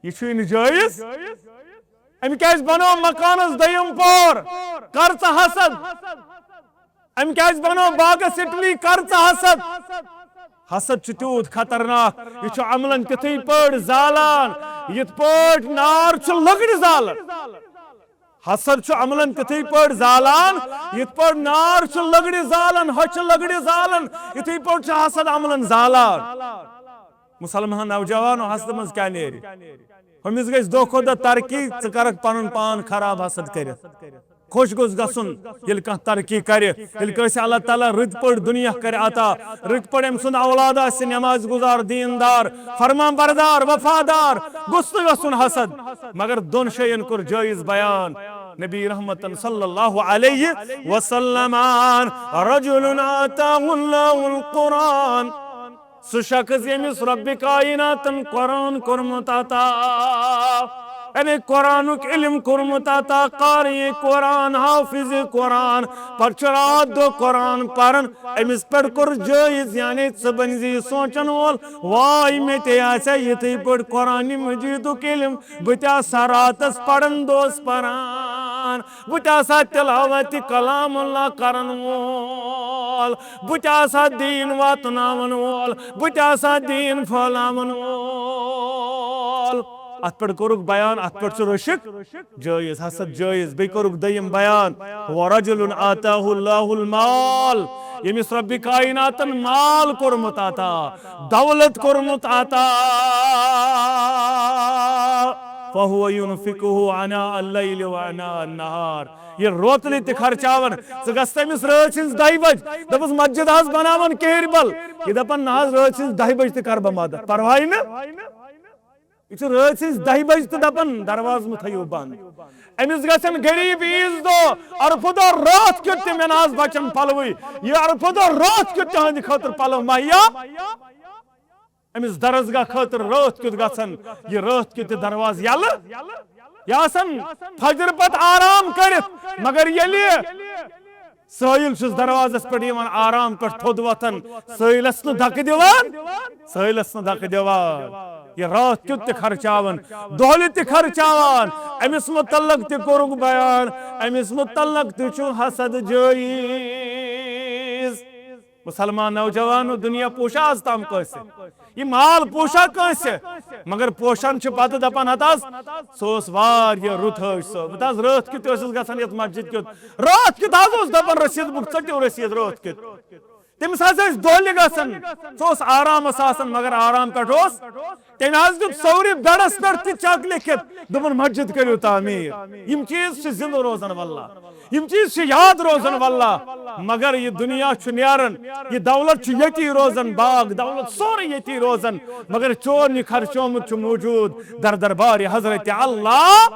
یہِ چھُے نہٕ جٲیز۔ أمۍ کیازِ بنوو مکانس دوٚیِم پور؟ کر ژٕ حسد۔ أمۍ کیازِ بنوو باغس اٹلی؟ کر ژٕ حسد۔ حسد چھُ تیوٗت خطرناک، یہِ چھُ عملن تِتھٕے پٲٹھۍ زالان، یِتھ پٲٹھۍ نار چھُ لٔکرِ زالان۔ حسد چھُ عملن تِتھٕے پٲٹھۍ زالان، یِتھ پٲٹھۍ نار چھُ لٔکرِ زالان، ہۄ چھِ لٔکرِ زالان، یِتھٕے پٲٹھۍ چھُ حسد عملن زالان۔ مسلمان نوجوانو، حسدٕ منٛز کیٛاہ نیرِ؟ ہُمِس گژھِ دۄہ کھۄتہٕ دۄہ ترقی، ژٕ کرکھ پنُن پان خراب حسد کٔرِتھ۔ خۄش گوٚژھ گژھُن، ییٚلہِ کانٛہہ ترقی کرِ، ییٚلہِ کٲنٛسہِ اللہ تعالیٰ رٕتۍ پٲٹھۍ دُنیا کرِ عطا، رٕتۍ پٲٹھۍ أمۍ سُنٛد اولاد آسہِ نٮ۪ماز گُزار، دیٖندار، فرمان بردار، وفادار، گوٚژھ نہٕ گژھُن حسد۔ مگر دۄن شایَن کوٚر جٲیز بیان نبی رحمتن صلی اللہ علیہ وسلمن، رجل آتاه اللہ القرآن، سُہ شخص ییٚمِس رۄبِ کائناتن قرآن کوٚرمُت عطا، یعنی قرآنُک علم کوٚرمُت عطا، قاری قرآن، حافظ قرآن، پتہٕ چھُ راتھ دۄہ قرآن پران، أمِس پٮ۪ٹھ کوٚر جٲیز، یعنی ژٕ بٔنۍ زِ یہِ سونٛچن وول، واے مےٚ تہِ آسہِ ہا یِتھٕے پٲٹھۍ قرآنِ مجیدُک علم، بہٕ تہِ آسہٕ ہا راتس پران، دۄہس پران، بہٕ تہِ آسہٕ ہا تلاوتِ کلام اللہ کرن وول، بہٕ تہِ آسہٕ ہا دیٖن واتناون وول، بہٕ تہِ آسہٕ ہا دیٖن پھٲلاون وول۔ اتھ پٮ۪ٹھ کوٚرُکھ بیان، اتھ پٮ۪ٹھ چھُ رشک جٲیز، حسد جٲیز۔ بیٚیہِ کوٚرُکھ دوٚیِم بیان، ورجل آتاه اللہ المال، ییٚمِس رۄبِ کائناتن مال کوٚرمُت عطا، دولت کوٚرمُت عطا، فهو ينفقه آناء الليل وآناء النهار، یہِ روتلہِ تہِ خرچاون۔ ژٕ گژھ تٔمِس رٲژ ہٕنٛز دَہہِ بجہِ، دَپُس مسجد حظ بناون کِہِرۍ بل، یہِ دپان نہ حظ رٲژ ہٕنٛز دَہہِ بجہِ تہِ کرٕ بہٕ مدد، پرواے نہٕ۔ یہِ چھُ رٲژ ہٕنٛز دَہہِ بجہِ تہٕ دپان دروازٕ مہٕ تھٲیِو بند۔ أمِس گژھن غریٖب عیٖذ دۄہ، عرفہٕ دۄہ راتھ کیُتھ تہِ مےٚ نہ حظ بچن پلوٕے، یہِ عرفہٕ دۄہ راتھ کیُتھ تِہنٛدِ خٲطرٕ پلو مہیا۔ أمِس درسگاہ خٲطرٕ رٲتھ کیُتھ گژھن، یہِ رٲتھ کیُتھ تہِ دروازٕ یلہٕ۔ یہِ آسن فجر پتہٕ آرام کٔرِتھ، مگر ییٚلہِ سٲیِل چھُس دروازس پٮ۪ٹھ یِوان، آرام پٮ۪ٹھ تھوٚد وۄتھان، سٲیِلس نہٕ دکہٕ دِوان، سٲیِلس نہٕ دکہٕ دِوان۔ یہِ راتھ کیُتھ تہِ خرچاوان، دۄہلہِ تہِ خرچاوان، أمِس متعلق تہِ کوٚرُکھ بیان، أمِس متعلق تہِ چھُ حسد جٲیز۔ مسلمان نوجوانو، دنیا پوشا از تام کٲنٛسہِ؟ یہِ مال پوشا کٲنٛسہِ؟ مگر پوشان چھِ پتہٕ دپان، ہتہٕ حظ، سُہ اوس واریاہ رُت حٲج صٲب۔ ہتہٕ حظ، رٲتھ کیُتھ تہِ اوسُس گژھان یتھ مسجد کیُتھ۔ رٲتھ کیُتھ حظ اوس دپان، رسیٖد بُک ژٔٹِو رسیٖد رٲتھ کیُتھ۔ تٔمِس حظ ٲسۍ دۄہلہِ گژھان، سُہ اوس آرامس آسان، مگر آرام پٮ۪ٹھ اوس۔ تٔمۍ حظ دیُت سورُے بیڈس پٮ۪ٹھ تہِ چیک لیکھِتھ، دوٚپُن، مسجد کٔرِو تعمیٖر۔ یِم چیٖز چھِ زِندٕ روزان واللہ۔ یِم چیٖز چھِ یاد روزان واللہ، مگر یہِ دُنیا چھُ نیران، یہِ دولت چھُ ییٚتی روزان، باغ دولت سورُے ییٚتی روزان، مگر چون یہِ خرچومُت چھُ موجود در دربارِ حضرت اللہ۔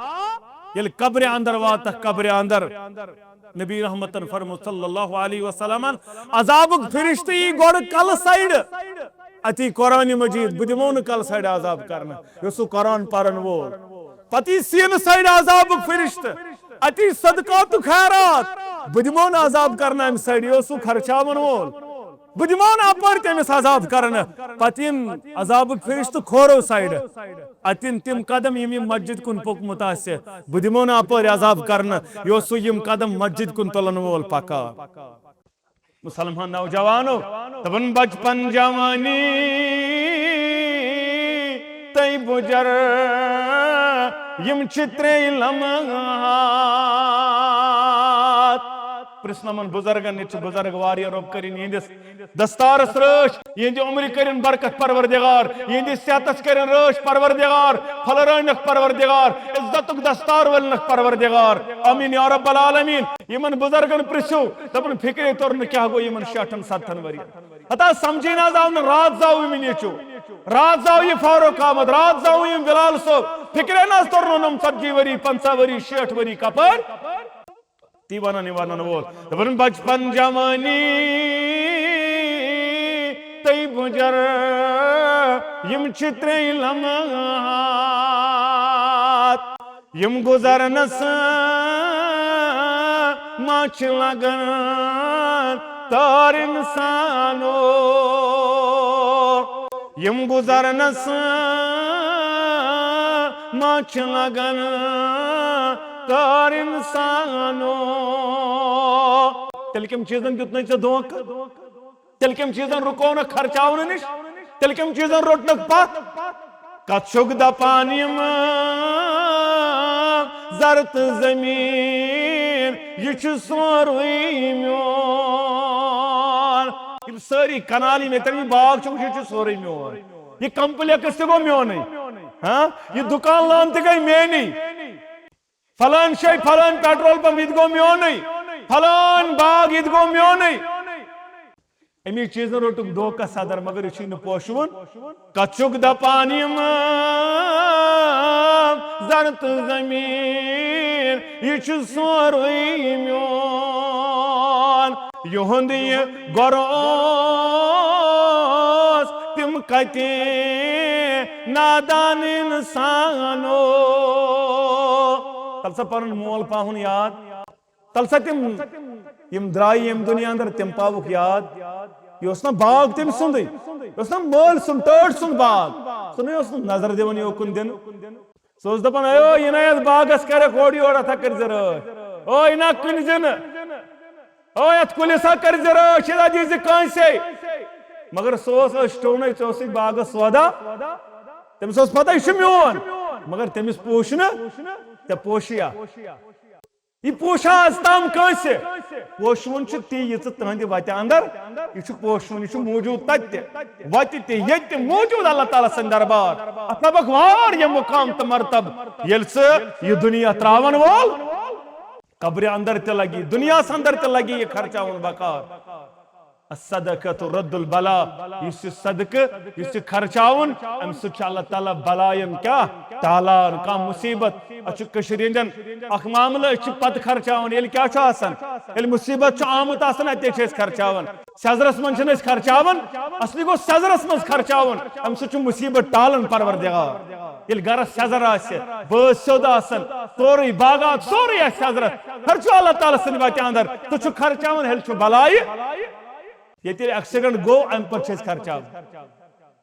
ییٚلہِ قبرِ اندر واتکھ، قبرِ اندر، نبی رحمتن فرموو صلی اللہ علیہ وسلمن، عذابُک فرشتہٕ یی گۄڈٕ کلہٕ سایڈٕ۔ اتی قرآن مجید، بہٕ دِمو نہٕ کلہٕ سایڈٕ عذاب کرنہٕ۔ یہِ اوس سُہ قرآن پرن وول۔ پتہٕ یی سینہٕ سایڈٕ عذابُک فرشتہٕ۔ اتی صدقات و خیرات۔ بہٕ دِمو نہٕ عذاب کرنہٕ امہِ سایڈٕ، یہِ اوس سُہ خرچاون وول۔ بہٕ دِمو نہٕ اپٲرۍ تٔمِس عذاب کرنہٕ۔ پتہٕ یِن عذابُک فرشتہٕ کھورو سایڈٕ۔ اتہِ یِن تِم قدم یِم یِم مسجد کُن پوٚکمُت آسہِ۔ بہٕ دِمو نہٕ اپٲرۍ عذاب کرنہٕ۔ یہِ اوس سُہ یِم قدم مسجد کُن تُلن وول پکان۔ مسلمان نوجوانو، دپان بچپن جوانی تہٕ بُجر، یِم چھِ ترٛے لمحات۔ پرٛژھنہٕ یِمن بُزرگن، ییٚتہِ چھِ بُزرگ واریاہ، رۄب کٔرِن یِہنٛدِس دستارس رٲچھ، یِہنٛدِ عمرِ کٔرِن برکت پروردگار، یِہنٛدِس صحتس کٔرِن رٲچھ پروردگار، پھۄلہٕ رٲونکھ پروردگار، عزتُک دستار ولنکھ پروردگار۔ آمین یا رب العالمین۔ یِمن بُزرگن پرژھِو، دپُن فکرے توٚر نہٕ کیٛاہ گوٚو یِمن شیٹھن ستتھن ؤرین۔ ہتا سمجھے نہٕ حظ آو نہٕ، راتھ زاو یِم نیٚچو، راتھ زاو یہِ فاروق احمد، راتھ زاو یِم بلال صٲب، فکرے نہٕ حظ توٚر نہٕ یِم ژتجی ؤری، پنژاہ ؤری، شیٹھ ؤری کپٲرۍ۔ تی ونان یہِ ونان وول۔ دپان بچپن جوانی تہٕ بُجر، یِم چھِ ترٛے لمحات۔ یِم گُزرنس ما چھِ لگان تار انسانو۔ یِم گُزرنس ما چھِ لگان تار انسانو۔ تیٚلہِ کَمہِ چیٖزن دیُت نَے ژےٚ دھوکہٕ؟ تیٚلہِ کَمہِ چیٖزن رُکو نہٕ خرچاونہٕ نِش؟ تیٚلہِ کَمہِ چیٖزن روٚٹ نہٕ پتھ؟ کتھ چھُکھ دپان یِم زر تہٕ زمیٖن، یہِ چھُ سورُے میون۔ یِم سٲری کنال یِم ییٚتٮ۪ن یہِ باغ چھُ، یہِ چھُ سورُے میون۔ یہِ کمپلیکس تہِ گوٚو میونُے، ہاں؟ یہِ دُکان لٲن تہِ گٔے میٲنی۔ فلان جاے، فلان پیٹرول پمپ، یہِ تہِ گوٚو میونُے، فلان باغ، یہِ تہِ گوٚو میونُے۔ امی چیزن روٚٹُکھ دھوکہ صدر، مگر یہِ چھُے نہٕ پوشوُن۔ کتھ چھُکھ دپان یِم زر تہٕ زمیٖن، یہِ چھُ سورُے میون۔ یِہُنٛد یہِ گۄر اوس تِم کتہِ نادان انسانو۔ تل سا پنُن مول پاوُن یاد۔ تل سا تِم، یِم درٛاے ییٚمہِ دُنیا اندر، تِم پاوُکھ یاد۔ یہِ اوس نہ باغ تٔمۍ سُنٛدٕے، یہِ اوس نہ مٲلۍ سُنٛد، ٹٲٹھۍ سُنٛد باغ۔ سُہ نَے اوس نہٕ نظر دِوان یوکُن دِنہٕ۔ سُہ اوس دَپان، "اے، یہِ نَے یَتھ باغس کَرٮ۪کھ اورٕ یورٕ، اَتھ ہا کٔرۍ زِ رٲچھ۔ او، یہِ نہ کٕنۍ زِ نہٕ۔ او، یَتھ کُلِس ہا کٔرۍ زِ رٲچھ، یہِ نہ دِی زِ کٲنٛسے۔" مگر سُہ اوس أچھ ٹونے، ژےٚ اوسُے باغس سودا۔ تٔمِس اوس پتہ، یہِ چھُ میون۔ مگر تٔمِس پوٗچھ نہٕ، ژےٚ پوشیا۔ یہِ پوشا از تام کٲنٛسہِ؟ پوشوُن چھُ تی، یہِ ژٕ تٕہنٛدِ وتہِ اندر، یہِ چھُ پوشوُن، یہِ چھُ موجود تتہِ تہِ، وتہِ تہِ، ییٚتہِ تہِ موجود۔ اللہ تعالیٰ سٕنٛدِ دربار، اتھ لبکھ واریاہ مقام تہٕ مرتب۔ ییٚلہِ ژٕ یہِ دُنیا تراون وول، قبرِ اندر تہِ لگی، دُنیاہس اندر تہِ لگی یہِ خرچاوُن بکار۔ الصدقہ رد البلا، یُس یہِ صدقہٕ، یُس یہِ خرچاوُن، امہِ سۭتۍ چھُ اللہ تعالیٰ بلاین کیٛاہ ٹالان، کانٛہہ مصیبت۔ اسہِ چھُ کٔشیٖرِ ہٕنٛدٮ۪ن اکھ معاملہٕ، أسۍ چھِ پتہٕ خرچاوان، ییٚلہِ کیٛاہ چھُ آسان، ییٚلہِ مصیبت چھُ آمُت آسان، اتے چھِ أسۍ خرچاوان۔ سیزرس منٛز چھِنہٕ أسۍ خرچاوان، اصلی گوٚو سیزرس منٛز خرچاوُن، امہِ سۭتۍ چھُ مصیبت ٹالان پروردگار۔ ییٚلہِ گرس سیزر آسہِ، بٲژ سیوٚد آسن، سورُے باغات، سورُے آسہِ سیزرس، خرچو اللہ تعالیٰ سٕنٛدِ وتہِ اندر، تہٕ چھُ خرچاوان، ہیٚلہِ چھُ بلایہِ۔ ییٚتہِ ییٚلہِ ایکسیڈنٹ گوٚو، امہِ پتہٕ چھِ أسۍ خرچاوان۔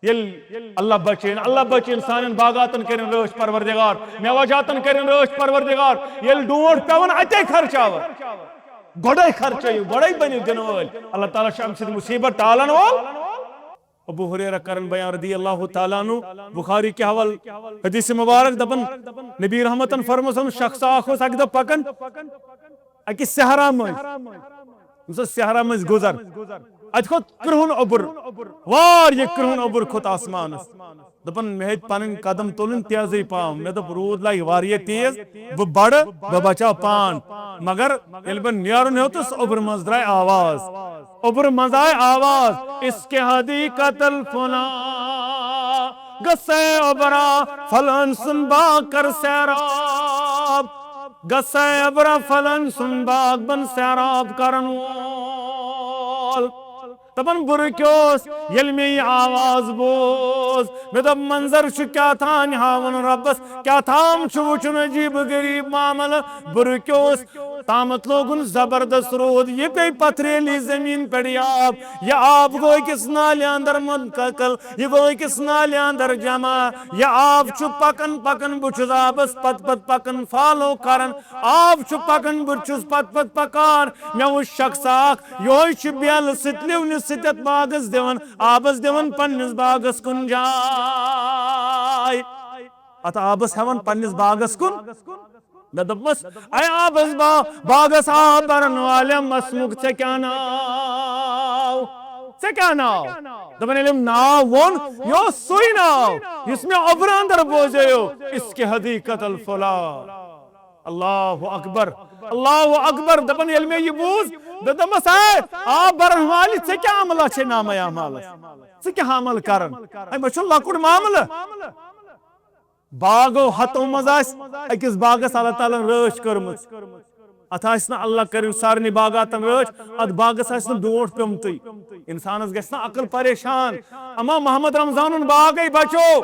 ییٚلہِ اللہ بچٲیِن، اللہ بچٲیِن، سانٮ۪ن باغاتن کٔرِن رٲچھ پروردگار، میوٕ جاتن کٔرِن رٲچھ پروردگار، ییٚلہِ ڈونٛٹھ پٮ۪وان، اتے خرچاوان۔ گۄڈے خرچٲیِو، گۄڈے بٔنِو دِنہٕ وٲلۍ۔ اللہ تعالیٰ چھُ امہِ سۭتۍ مصیبت ٹالن وول۔ ابو ہریرہ کرن بیان رضی اللہ تعالیٰ عنہ، بخاری کے حوالہ حدیث مبارک دپن، نبی رحمتن فرموس، شخص اکھ اوس اکہِ دۄہ پکان اکہِ صحرا مٔنٛزۍ۔ أمِس ٲس صحرا مٔنٛزۍ گُزر۔ اَتہِ کھوٚت کرٛہُن اوٚبُر، واریاہ کرٛہُن اوٚبُر کھوٚت آسمانَس۔ دوٚپُن، مےٚ ہیٚتۍ پَنٕنۍ قدم تُلٕنۍ تیزٕے پَہَم۔ مےٚ دوٚپ، روٗد لَگہِ واریاہ تیز، بہٕ بَڑٕ، بہٕ بَچاو پان۔ مگر ییٚلہِ بہٕ نیرُن ہیوٚتُس، اوٚبرٕ منٛز درٛاے آواز۔ اوٚبرٕ منٛز آے آواز، "اس کے حدیقت الفلاں، گژھے اوٚبرا فلٲنۍ سُنٛد باغ کر سیراب۔" گژھے ابرا فلن سُنٛد باغ بن سیراب کرن وول۔ دپان بہٕ رُکیوس، ییٚلہِ مےٚ یہِ آواز بوٗز، مےٚ دوٚپ، منظر چھُ کیٛاہ تام ہاوُن رۄبس، کیٛاہ تام چھُ وُچھُن عجیٖب غریٖب معاملہٕ۔ بہٕ رُکیوس، تامتھ لوگُن زبردست روٗد، یہِ پیٚیہِ پتھریلی زٔمیٖن پٮ۪ٹھ یہِ آب۔ یہِ آب گوٚو أکِس نالہِ اندر منتقل، یہِ گوٚو أکِس نالہِ اندر جمع۔ یہِ آب چھُ پکان پکان، بہٕ چھُس آبس پتہٕ پتہٕ پکان، فالو کران۔ آب چھُ پکان، بہٕ چھُس پتہٕ پتہٕ پکان۔ مےٚ وُچھ شخص اکھ، یِہوٚے چھُ بیلہٕ سۭتۍ لِونہِ سۭتۍ یتھ باغس دِوان، آبس دِوان پننِس باغس کُن جاے۔ اتھ آبس ہٮ۪وان پننِس باغس کُن۔ مےٚ دوٚپمَس، "اے آبس با-، باغس آب برن والٮ۪م، اسمُک ژےٚ کیٛاہ ناو؟ ژےٚ کیٛاہ ناو؟" دوٚپُن، ییٚلہِ أمۍ ناو ووٚن، یہِ اوس سُے ناو، یُس مےٚ اوٚبرٕ اندر بوزیو، "اس کے حدیقت الفلاح۔" اللہ اکبر، اللہ اکبر۔ دَپان، ییٚلہِ مےٚ یہِ بوٗز، مےٚ دوٚپمَس، "اے آب برن والہِ، ژےٚ کیٛاہ عملہ چھے نامہ اعمالس؟ ژٕ کیٛاہ عمل کران؟ اے، مےٚ چھُ لۄکُٹ معاملہٕ۔" باغو ہتو منٛز آسہِ أکِس باغس اللہ تعالیٰ ہن رٲچھ کٔرمٕژ۔ اتھ آسہِ نہٕ، اللہ کٔرِن سارنٕے باغاتن رٲچھ، اتھ باغس آسہِ نہٕ ڈونٛٹھ پیومتُے۔ انسانس گژھِ نہ عقل پریشان۔ اما محمد رمضانُن باغے بچو،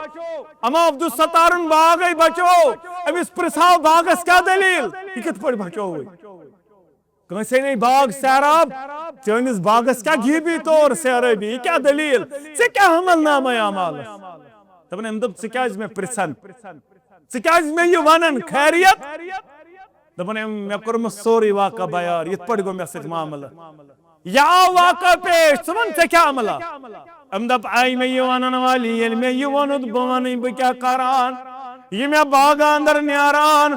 اما عبدالستارُن باغے بچو، أمِس پرژھاو باغس کیٛاہ دٔلیٖل، یہِ کِتھ پٲٹھۍ بچووُے؟ کٲنٛسے نے باغ سیراب، چٲنِس باغس کیٛاہ غیبی طور سیرٲبی؟ یہِ کیٛاہ دٔلیٖل؟ ژےٚ کیٛاہ عمل نامہ اعمالس؟ دَپان، أمۍ دوٚپ، "ژٕ کیٛازِ مےٚ پرٛژھان؟ ژٕ کیٛازِ مےٚ یہِ وَنان؟ خیریت؟" دَپان، "أمۍ، مےٚ کوٚرمُت سورُے واقعہ بیان، یِتھ پٲٹھۍ گوٚو مےٚ سۭتۍ معاملہٕ۔" یا آو واقعہ پیش، ژٕ وَن، ژےٚ کیٛاہ عملہ؟ أمۍ دوٚپ، آے مےٚ یہِ وَنَن والی، ییٚلہِ مےٚ یہِ ووٚنُتھ، بہٕ وَنٕے بہٕ کیٛاہ کَران۔ یہِ مےٚ باغہٕ اَندَر نیران،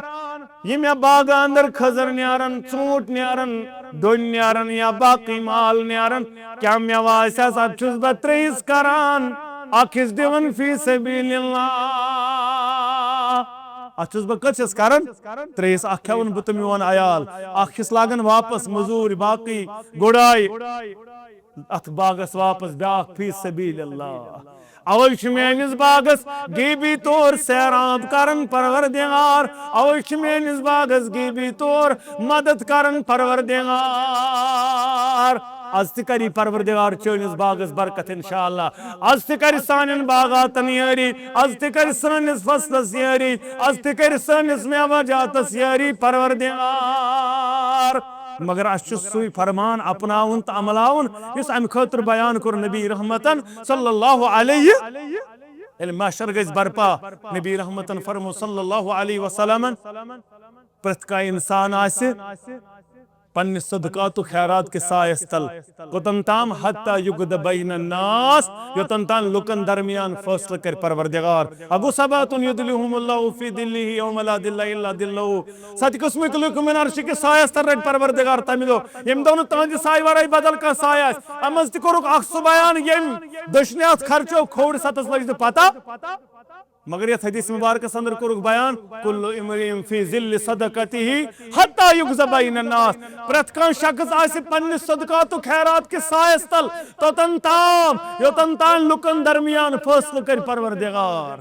یہِ مےٚ باغہٕ اَندَر کھٔزٕر نیران، ژوٗنٛٹھۍ نیران، ڈوٚنۍ نیران یا باقٕے مال نیران، کیٛاہ مےٚ واسہِ اَتھ چھُس بہٕ ترٛیٚیِس کَران، اَکھ حِصہٕ دِوان فی سبیل اللہ۔ اتھ چھُس بہٕ کٲتِس کران؟ ترٛیٚیِس۔ اکھ کھٮ۪وان بہٕ تہٕ میون عیال، اکھ حصہٕ لاگان واپس مٔزوٗرۍ، باقٕے گُڑاے۔ اتھ باغس واپس بیٛاکھ فی سبیل اللہ۔ اوے چھُ میٲنِس باغس غیبی طور سیراب کران پروردگار، اوے چھُ میٲنِس باغس غیبی طور مدد کران پروردگار۔ از تہِ کری پروردگار چٲنِس باغس برکت انشاءاللہ۔ از تہِ کری سانٮ۪ن باغاتن یٲری، از تہِ کری سٲنِس فصلس یٲری، از تہِ کری سٲنِس میوہ جاتس یٲری پروردگار۔ مگر اسہِ چھُ سُے فرمان اپناوُن تہٕ عملاوُن یُس امہِ خٲطرٕ بیان کوٚر نبی رحمتن صلی اللہ علیہ۔ ییٚلہِ محشر گژھِ برپا، نبی رحمتن فرمو صلی اللہ علیہ وسلمن، پرٛٮ۪تھ کانٛہہ انسان آسہِ پننہِ صدقات و خیرات کہِ سایس تل۔ کوٚتن تام؟ حتی یقضی بین الناس، یوٚتن تام لُکن درمیان فٲصلہٕ کرِ پروردگار۔ اگو سبعۃ یظلہم اللہ فی ظلہ یوم لا ظل الا ظلہ۔ ستہِ قٕسمٕکۍ لُکھ یِمن عرشہِ کِس سایس تل رٹہِ پروردگار تمہِ دۄہ، ییٚمہِ دۄہ نہٕ تہنٛدِ سایہِ ورٲے بدل کانٛہہ سایہِ آسہِ۔ اتھ منٛز تہِ کوٚرُکھ اکھ سُہ بیان، ییٚمۍ دٔچھنہِ اتھ خرچو کھووُر ستس لٔج نہٕ پتہ۔ مگر یتھ حدیث مبارکس اندر کوٚرُکھ بیان، کل امرئ فی ظل صدقتہ حتی یقضی بین الناس۔ پرٛٮ۪تھ کانٛہہ شخص آسہِ پننہِ صدقات و خیرات کِس سایس تل توٚتن تام، یوٚتن تام لُکن درمیان فٲصلہٕ کرِ پروردگار۔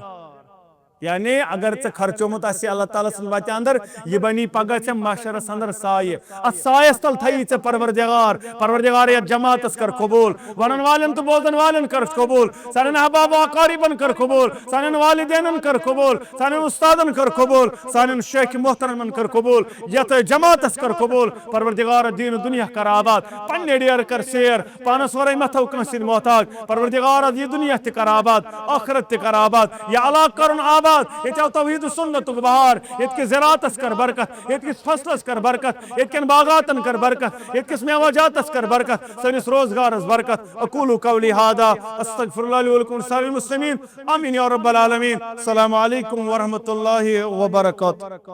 یعنی اگر ژےٚ خرچومُت آسہِ اللہ تعالیٰ سٕنٛدِ وتہِ اندر، یہِ بنی پگاہ ژےٚ محشرس اندر سایہِ۔ اتھ سایس تل تھایی ژےٚ پروردگار۔ پروردگار، یتھ جماعتس کر قبول، ونن والٮ۪ن تہٕ بوزن والٮ۪ن کر قبول، سانٮ۪ن احباب و اقاربن کر قبول، سانٮ۪ن والدینن کر قبول، سانٮ۪ن استادن کر قبول، سانٮ۪ن شیخ محترمن کر قبول، یتھ جماعتس کر قبول۔ پروردگار، دین و دنیا کر آباد، پننہِ ڈیر کر سیر، پانس ورٲے مہ تھاو کٲنٛسہِ ہٕنٛدۍ محتاج۔ پروردگار، یہِ دنیا تہِ کر آباد، آخرت تہِ کر آباد، یہِ علاقہٕ کرُن آباد، ییٚتہِ آو توحید و سنتُک بہار، ییٚتہِ کِس زراعتس کر برکت، ییٚتہِ کِس فصلس کر برکت، ییٚتہِ کٮ۪ن باغاتن کر برکت، ییٚتہِ کِس میوہ جاتس کر برکت، سٲنِس روزگارس برکت۔ اقول قولی ھذا استغفر اللہ لی ولکم ولسائر المسلمین۔ آمین یا رب العالمین۔ السلام علیکم ورحمۃ اللہ وبرکاتہ۔